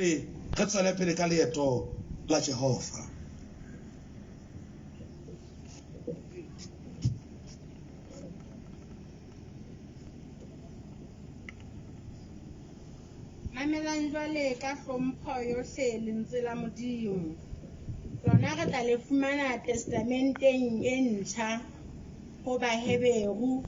Re tswele pele ka leeto la Jehova. Mamelang jwale ka hlompho yohle lentswe la Modimo. Lona re tla le fumana Testamenteng e Ntjha ho Baheberu.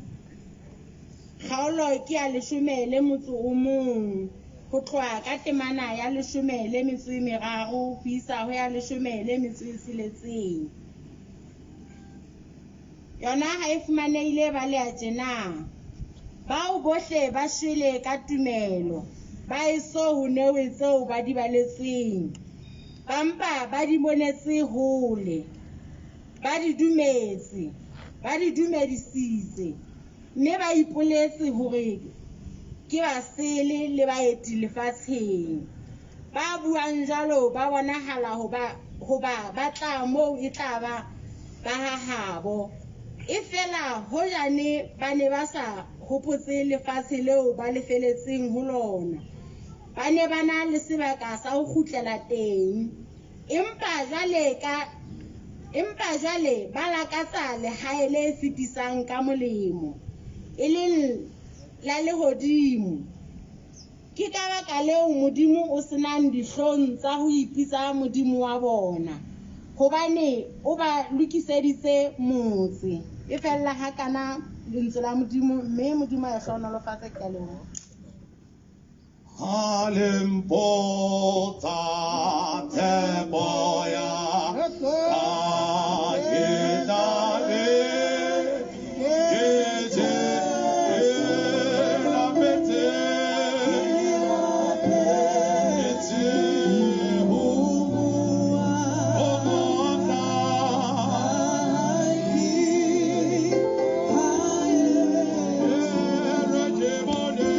Kgaolo ke ya leshome le motso o mong, ho tloha ka temana ya leshome le metso e meraro ho isa ho ya leshome le metso e tsheletseng. Yona ha e fumanehile ba lea tjena. Bao bohle ba shwele ka tumelo, ba eso ho newe tseo ba di baletsweng, ba mpa ba di bonetse hole, ba di dumetse, ba di dumedisitse, mme ba ipoletse hore ke basele le baeti lefatsheng. Ba buang jwalo ba bonahala hoba ba tla moo e tla ba ba ha habo. Efela hojane ba ne ba sa hopotse lefatshe leo ba le feletseng ho lona, ba ne ba na le sebaka sa ho kgutlela teng. Empa jwale ka empa jwale ba lakatsa lehae le fetisang ka molemo, e leng la lehodimo. Ke ka baka leo Modimo o se nang dihlong tsa ho ipitsa Modimo wa bona, hobane o ba lokiseditse motse. E fella hakana lentswe la Modimo, mme Modimo a e hlohonolofatse. Ke a leboha. Ha le mpotsa tshepo ya ka, ke tla re ke Jesu rapetse, ke ho motla. Ke re ke bone.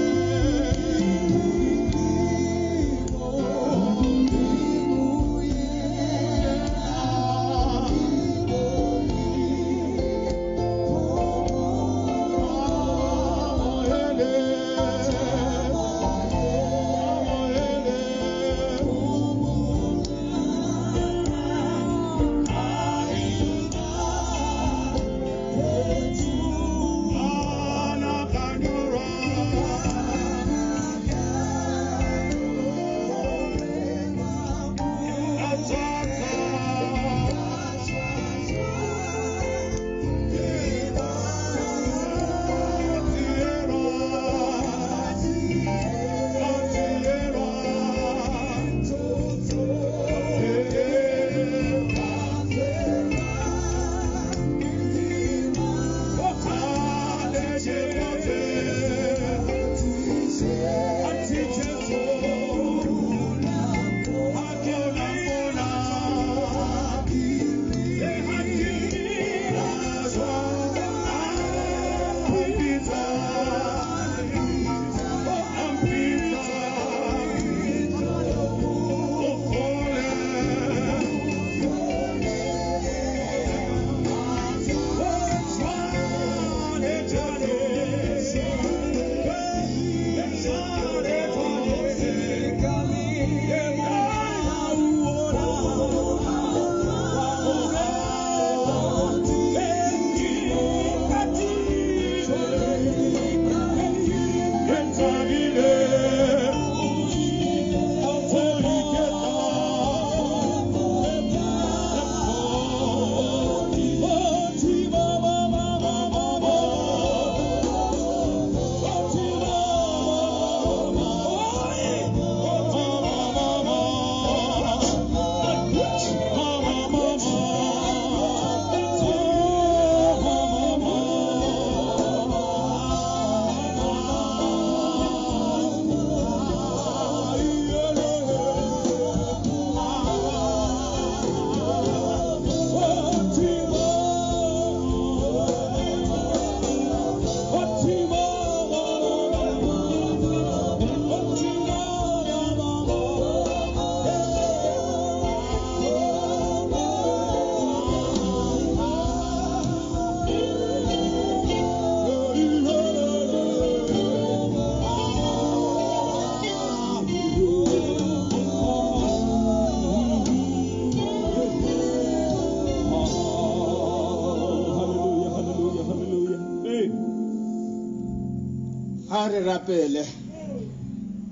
Ha re rapele.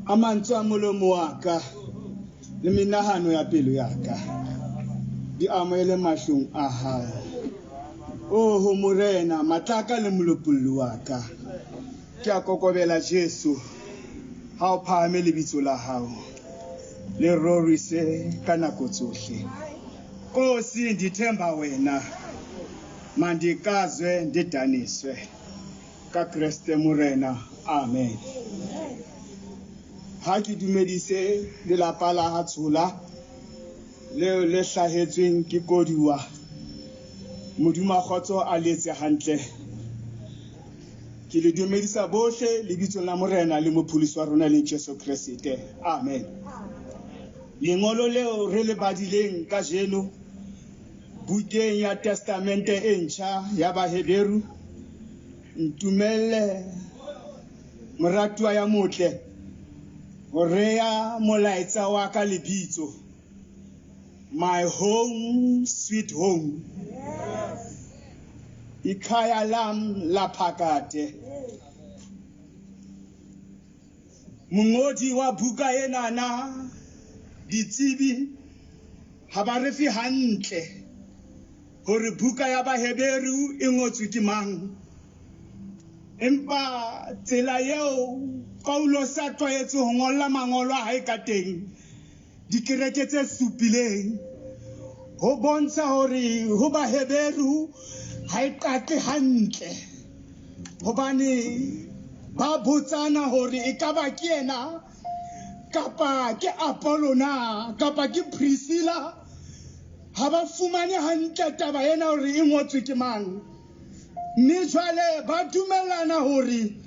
A mantswe a molomo wa ka le menahano ya pelo ya ka di amohele mahlong a hao. Oho Morena, matla a ka le molopolli wa ka. Ke a kokobela Jesu, ha o phahame lebitso la hao, le rorise ka nako tsohle. Nkosi ndithemba wena, mandikazwe ndidaniswe. Ka Kreste Morena, amen. Ha ke dumedise lelapa la ha Tshola leo le hlahetsweng ke koduwa. Modimo a kgotso a le etse hantle. Ke le dumedisa bohle lebitsong la Morena le Mopholosi wa rona leng Jesu Kreste. Amen. Lengolo leo re le badileng kajeno bukeng ya Testamente e ntjha ya Baheberu, ntumelle moratuwa ya motle ho reya molaetsa wa ka lebitso My Home Sweet Home. Ikhaya lam laphakade. Mongodi wa buka enana ditsebi ha ba re fe hantle hore buka ya Baheberu e ngotswe ke mang. Empa tsela eo Paulus a tlwaetse ho ngolla mangolo a hae ka teng dikereke tse supileng ho bontsha hore ho Baheberu ha e qaqe hantle, hobane ba botsana hore e ka ba ke yena kapa ke Apollo na kapa ke Priscilla. Ha ba fumane hantle taba ena hore e ngotswe ke mang. Mme jwale ba dumellana hore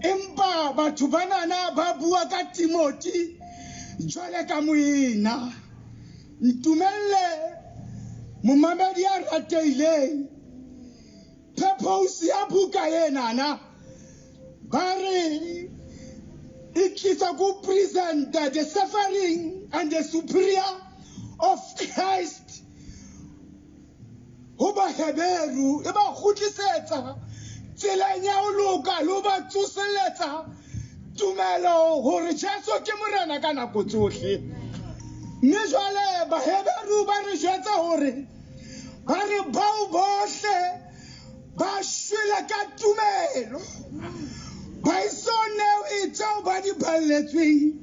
empa batho banana ba bua ka Timothy jwale ka moena. Ntumelle momamedi ya ratehileng, purpose ya buka enana ba re e tlisa ko present the suffering and the superior of Christ ho Baheberu, e ba kgutlisetsa tseleng ya ho loka le ho ba tsoseletsa tumelo hore Jesu ke Morena ka nako tsohle. Mme jwale Baheberu ba re jwetsa hore ba re bao bohle ba shwele ka tumelo, ba eso newe tseo ba di balletsweng,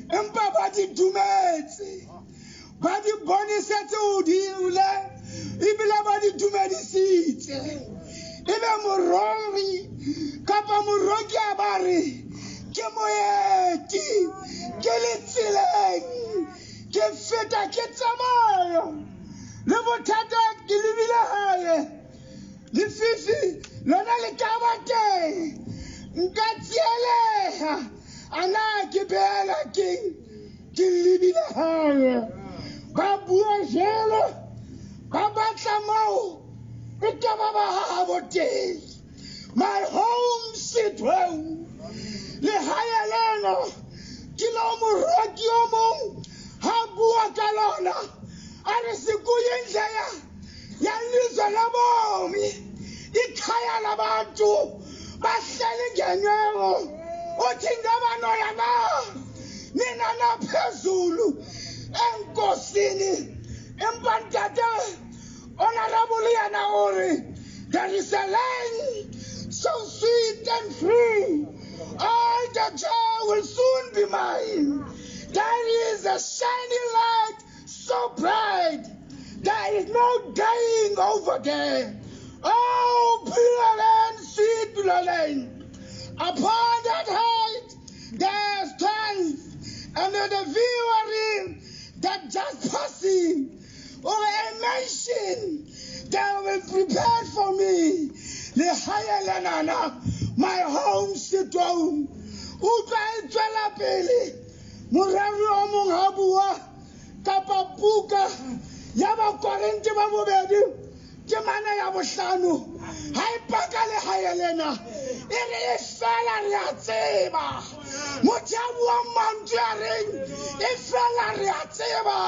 empa ba di dumetse, ba di bonisetse hodimo ebile ba di dumedisitse. Ebe morori kapa moroki a ba re ke moeti, ke le tseleng, ke feta ke tsamaya le bothata ke lebile hae, lefifi lona le ka ba teng, nka tsieleha, ana ke beela keng, ke lebile hae. Ba bua jwalo, ba batla moo e ka ba ba habo teng. My home sweet home, lehae lena ke la moroki o mong ha bua ka lona, a re sekuye indlela ya lizwe labomi, ikhaya labantu bahleli ngenywebo. Uthi ngaba noya na nina naphezulu enkosini. Empa ntate honorable yena o re there is a land so sweet and free, all the joy will soon be mine. There is a shining light so bright, there is no dying over there. Oh, pure land, sweet pure land, upon that height there stands and the viewery that just passing over a mansion that will prepare for me. Lehae lenana, my home sweet home. Utlwa e tswela pele, morero o mong ha bua kapa buka ya Bakorinthe ba bobedi ke mana ya bohlano, ha e paka lehae lena, e re e fela re a tseba. Motho ya buang mantswe a reng e fela re a tseba,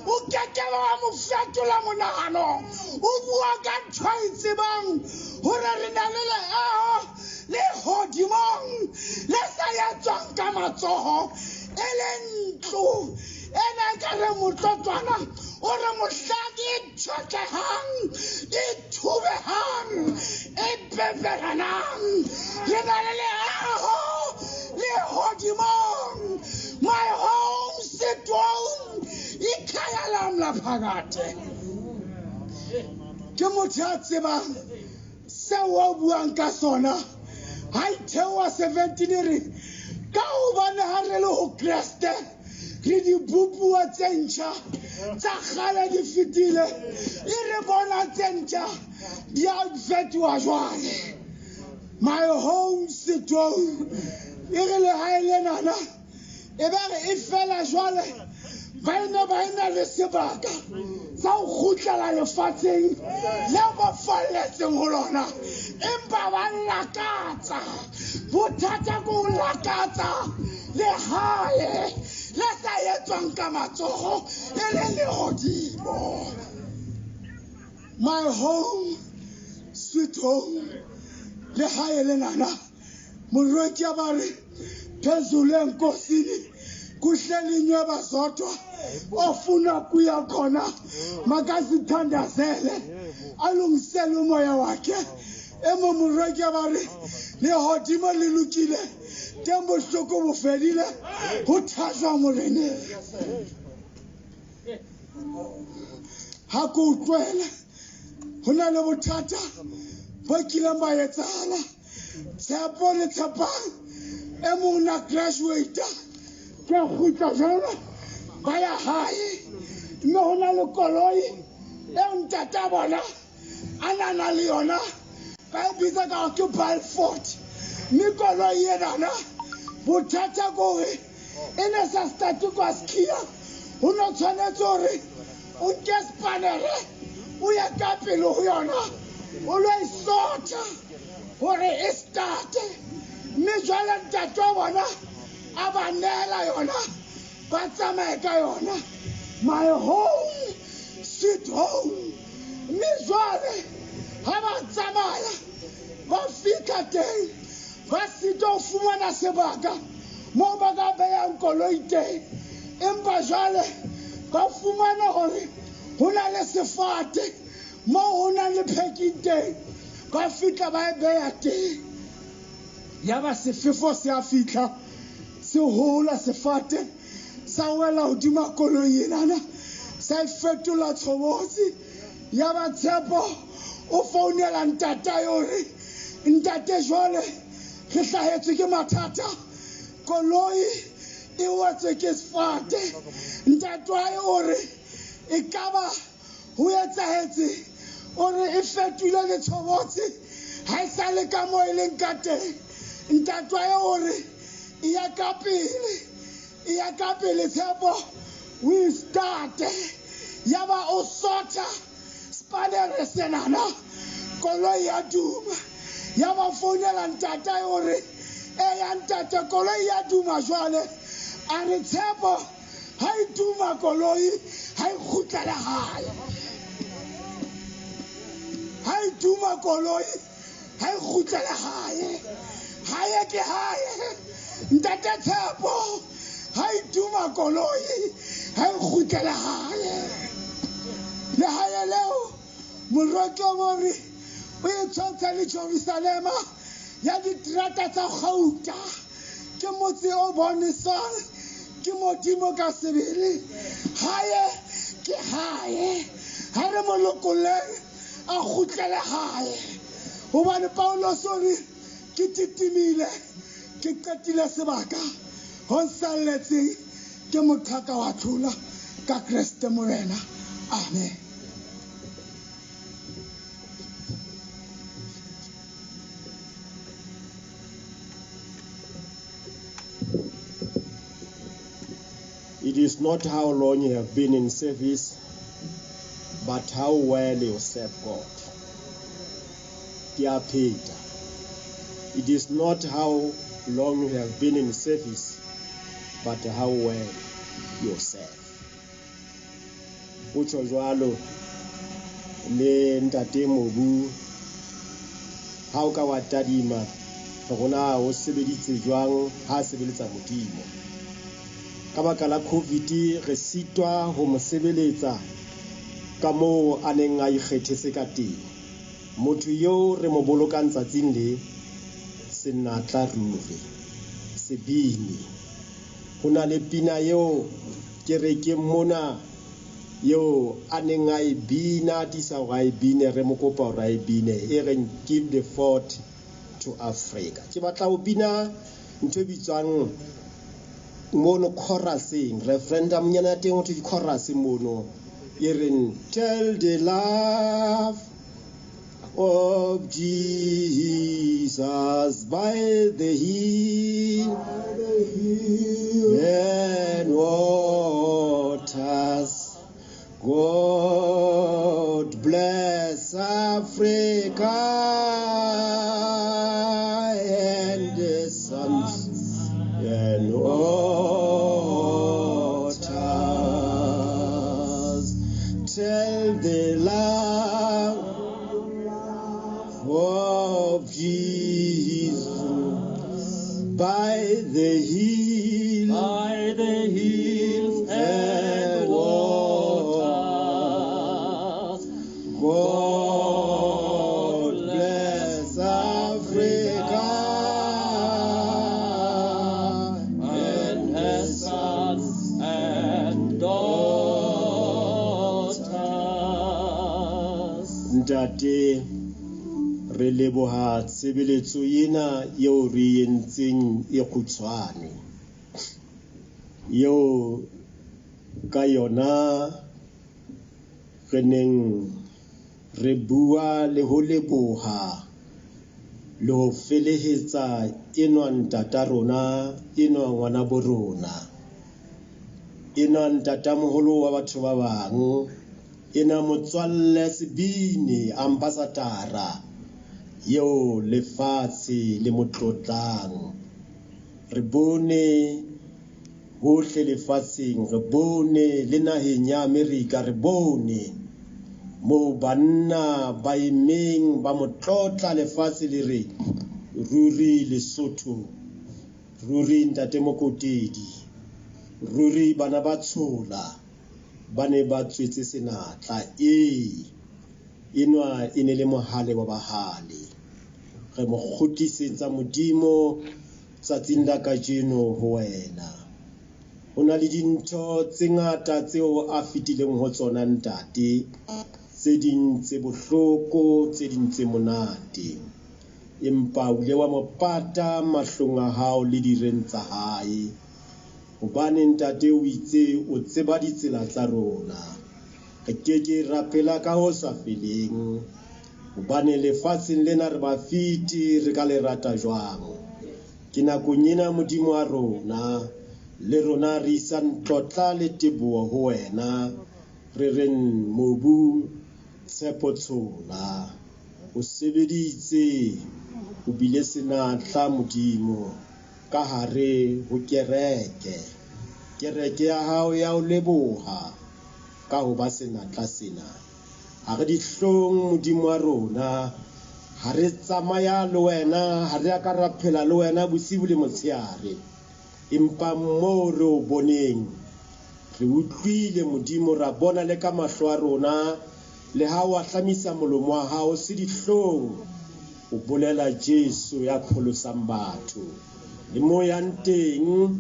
o keke wa mo fetola monahano. O bua ka ntho a e tsebang hore re na le leaho Lehodimong le sa etswang ka matsoho, e leng ntlo ena e ka re motlotlwana o re mohlang e tjhotlehang, e thubehang, e peperanang, re na le leaho lehodimong. My home sweet home, ikhaya lam laphakade. Ke motho ya tsebang seo o buang ka sona. Ha e theoha 17 e re, ka hobane ha re le ho Kreste re dibopuwa tse ntjha, tsa kgale di fetile, e re bona tse ntjha di a fetoha jwale. My home sweet home, e re lehae lenana e be re e fela jwale, ba ne ba ena le sebaka sa ho kgutlela lefatsheng leo ba falletseng ho lona, empa ba lakatsa. Bothata ke ho lakatsa lehae le sa etswang ka matsoho, e le lehodimo. My home sweet home, lehae lenana. Morweki a ba re phezulu enkosini kuhleli inyweba zodwa, ofuna kuya khona makazithandazele alungisele umoya wakhe. Emo morweki a ba re lehodimo le lokile, teng bohloko bo fedile, ho thajwa moreneng. Ha ke utlwela ho na le bothata bo kileng ba etsahala. Tshepo le Tshepang, e mong na graduate ke kgutla jwalo ba ya hae, mme ho na le koloi eo ntata bona a na na le yona, ba e bitsa ka hore ke Balford. Mme koloi enana bothata ke hore e ne sa starte kwa skia, ho no tshwanetse hore o nke spanere o ye ka pele ho yona o lo e sotha hore e starte. Mme jwale ntate wa bona a ba neela yona, ba tsamaye ka yona. My home sweet home. Mme jwale ha ba tsamaya ba fihla teng, ba sitwa ho fumana sebaka moo ba ka behang koloi teng, empa jwale ba fumana hore ho na le sefate moo ho nang le parking teng, ba fihla ba e beha teng. Yaba sefefo se a fihla, se hola sefate, sa wela hodima koloi enana, sa e fetola tshobotsi. Yaba Tshepo o founela ntatae hore ntate jwale re hlahetswe ke mathata, koloi e wetswe ke sefate. Ntate wa hae o re ekaba ho etsahetse, o re e fetohile le tshobotsi, ha e sa le ka moo e leng ka teng. Ntate wa hae o re e ya ka pele, e ya ka pele Tshepo, o e starte. Yaba o sotha spanere senana, koloi ya duma. Yaba founela ntatae o re eya ntate, koloi ya duma jwale. A re Tshepo, ha e duma koloi ha e kgutlele hae, ha e duma koloi ha e kgutlele hae. Hae ke hae, ntate Tshepo, ha e duma koloi ha e kgutlele hae. Lehae leo morweki o re o e tshwantsha le Jerusalema ya diterata tsa kgauta, ke motse o bonesang ke Modimo ka sebele. Hae ke hae, ha re mo lokolleng a kgutlele hae, hobane Paulos o re ke titimile, ke qetile sebaka, ho nsalletseng ke moqhaka wa tlhola ka Kreste Morena. Amen. It is not how long you have been in service, but how well you serve God. Dear Peter, it is not how long you have been in service, but how well you serve. Ho tjho jwalo le ntate Mobu, ha o ka wa tadima Hore na o sebeditse jwang ha a sebeletsa Modimo. Ka baka la COVID re sitwa ho mo sebeletsa ka moo a neng a ikgethetse ka teng. Motho eo re mo bolokang tsatsing le, senatla ruri, sebini. Ho na le pina eo kerekeng mona eo a neng a e bina, a tiisa hore a e bine, re mo kopa hore a e bine, e reng Give the Fort to Africa. Ke batla ho bina ntho e bitswang mono choruseng, referendum nyana ya teng ho thwe ke chorus mono, e reng tell the love of Jesus by the hill and waters. God bless Africa and the sons and waters. Tell the love of Jesus by the hill, by the hills and and waters. God bless Africa and her sons and daughters. Ntate, re leboha tshebeletso ena eo re entseng e kgutshwane, eo ka yona re neng re bua le ho leboha le ho felehetsa enwa ntata rona, enwa ngwana bo rona, enwa ntatamoholo wa batho ba bang, enwa motswalle sebini ambassadora eo lefatshe le mo tlotlang. Re bone hohle lefatsheng, re bone le naheng ya Amerika, re bone moo banna ba emeng ba mo tlotla lefatshe le re ruri Lesotho, ruri ntate Mokotedi, ruri bana ba Tshola ba ne ba tswetse senatla. Ee, enwa e ne le mohale wa bahale. Re mo kgutlisetsa Modimo tsatsing la kajeno ho wena. Ho na le dintho tse ngata tseo a fetileng ho tsona ntate, tse ding tse bohloko, tse ding tse monate, empa o ile wa mo pata mahlong a hao le direng tsa hae, hobane ntate o itse o tseba ditsela tsa rona. Re ke ke ra phela ka ho sa feleng, hobane lefatsheng lena re bafiti, re ka le rata jwang. Ke nakong ena Modimo wa rona, le rona re isang tlotla le teboho ho wena, re reng mobu tshepo tshola. O sebeditse, o bile senatla Modimo ka hare ho kereke. Kereke ya hao ya o leboha ka ho ba senatla sena. Ha re dihlong Modimo wa rona, ha re tsamaya le wena, ha re a ka ra phela le wena bosibu le motshehare, empa moo re o boneng, re utlwile Modimo, ra bona le ka mahlo a rona, le ha o ahlamisa molomo wa hao se dihlong, o bolela Jesu ya pholosang batho. Le mo yang teng,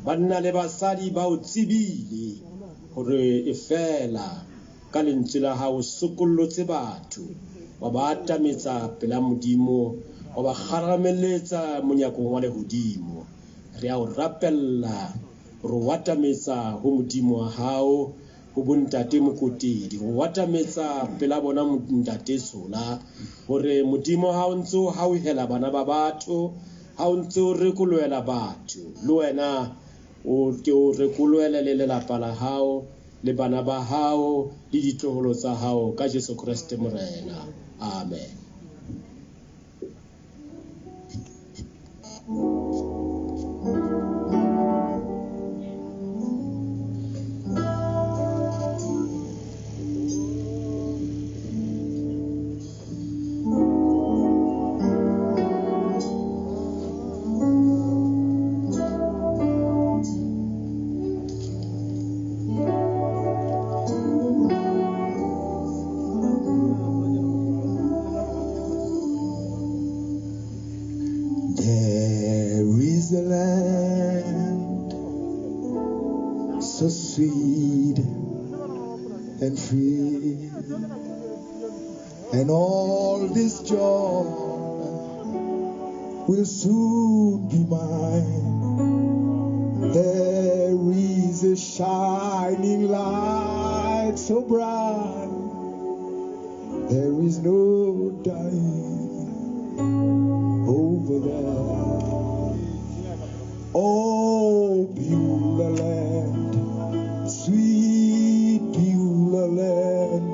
banna le basadi ba o tsebile hore e fela ka lentswe la hao sokollotse batho, wa ba atametsa pela Modimo, wa ba kgarameletsa monyakong wa lehodimo. Re a o rapella hore o atametsa ho Modimo wa hao, ho bontate Mokotedi, ho atametsa pela bona ntate Tshola, hore Modimo ha o ntse o hauhela bana ba batho, ha o ntse o rekolohela batho, le wena o ke o rekolohele le lelapa la hao, le bana ba hao, le ditloholo tsa hao, ka Jesu Kreste Morena. Amen. sweet and free. And all this joy will soon be mine. There is a shining light so bright. There is no dying over there. Oh, Beulah land, sweet Beulah land,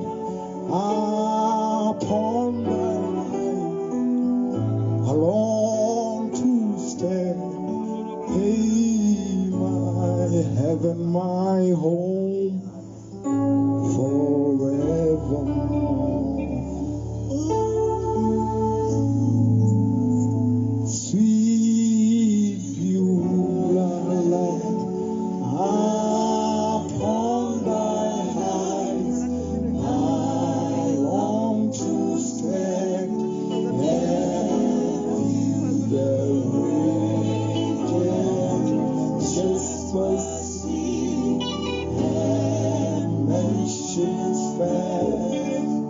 upon my life I long to stand. Hey, my heaven, my home, forevermore. Sweet Beulah land, upon thy heights I long to stand and view the radiant Jasper sea and mansions fair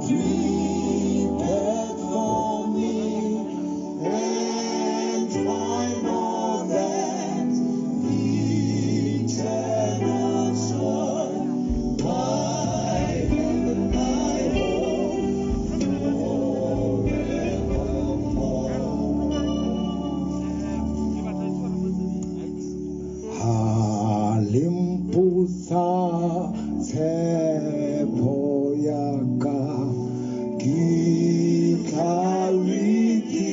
prepared for me. And I know that eternal joy, my heaven, my home, forevermore. Ha le mpotsa tshepo ya ka, ke tla re ke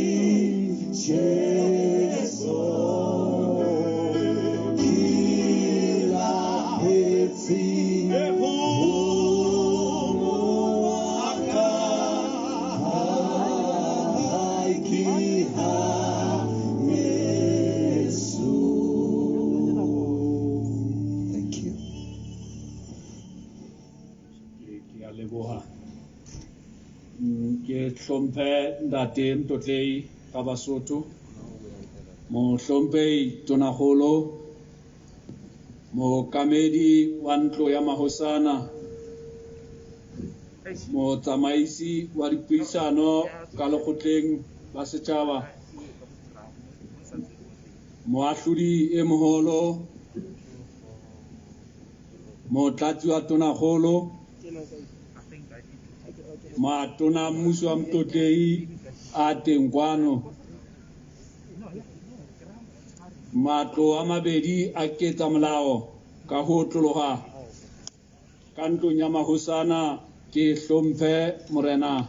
Jesu. Ke lapetse ho wa ka, hae ke ha Jesu. Thank you. Ke a leboha. Ke hlomphe ntate Mtlotlehi Rabasotho, mohlomphehi Tonakgolo, mookamedi wa ntlo ya mahosana, motsamaisi wa dipuisano ka lekgotleng la setjhaba, moahlodi e moholo, motlatsi wa Tonakgolo, matona a mmuso wa Mtlotlehi a teng kwano, matlo a mabedi a ketsamolao ka ho otloloha ka ntlong ya mahosana. Ke hlomphe morena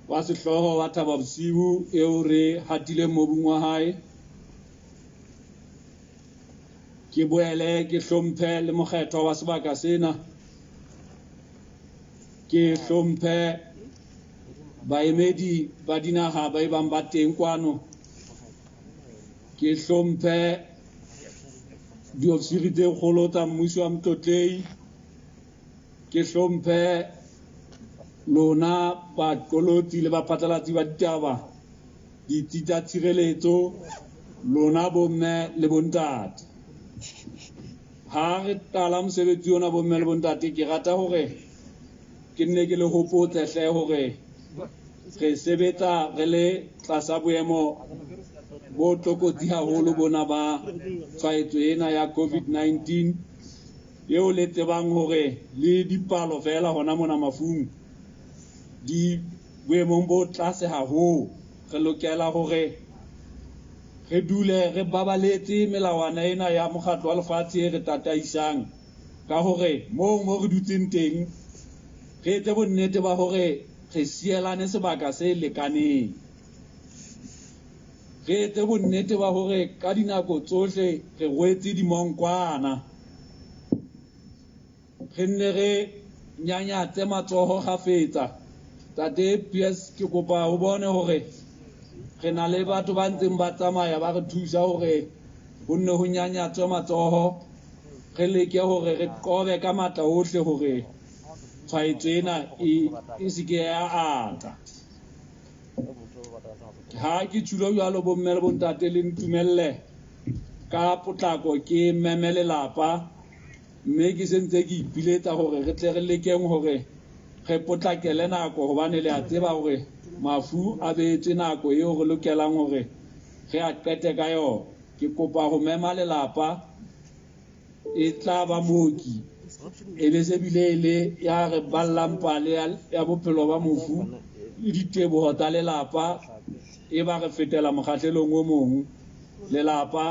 wa sehlooho wa Thaba Bosiu eo re hatileng mobung wa hae. Ke boele ke hlomphe le mokgethwa wa sebaka sena. Ke hlomphe baemedi ba dinaha ba ebang ba teng kwano. Ke hlomphe diofisiri tse kgolo tsa mmuso wa Mtlotlehi. Ke hlomphe lona baqolotsi le baphatlalatsi ba ditaba, ditsi tsa tshireletso, lona bomme le bontate. Ha re qala mosebetsi ona bomme le bontate, ke rata hore ke nne ke le hopotse hle hore re sebetsa re le tlasa boemo bo tlokotsi haholo bona ba tshwaetso ena ya COVID-19, eo le tsebang hore le dipalo fela hona mona mafung di boemong bo tlase haholo. Re lokela hore re dule re babaletse melawana ena ya mokgatlo wa lefatshe e re tataisang, ka hore moo mo re dutseng teng re etse bonnete ba hore re sielane sebaka se lekaneng. Re etse bonnete ba hore ka dinako tsohle re rwetse dimonkwana, re nne re nyanyatse matsoho kgafetsa. Tate PS, ke kopa o bone hore re na le batho ba ntseng ba tsamaya ba re thusa hore ho nne ho nyanyatswe matsoho. Re leke hore re qobe ka matla ohle hore tshwaetso ena e se ke ya ata. Ha ke tjhulo jwalo bomme le bontate, le ntumelle ka potlako ke meme lelapa Mme ke se ntse ke ipiletsa hore re tle re lekeng hore re potlakele nako, hobane le a tseba hore mafu a beetswe nako eo re lokelang hore re a qete ka yona. Ke kopa ho mema lelapa, e tla ba mooki, e be se bile e le ya re ballang pale ya bophelo ba mofu le diteboho tsa lelapa, e ba re fetela mokgahlelong o mong. Lelapa.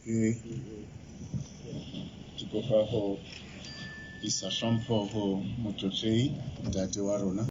Ke kopa ho isa hlompho ho motlotlehi ntate wa rona.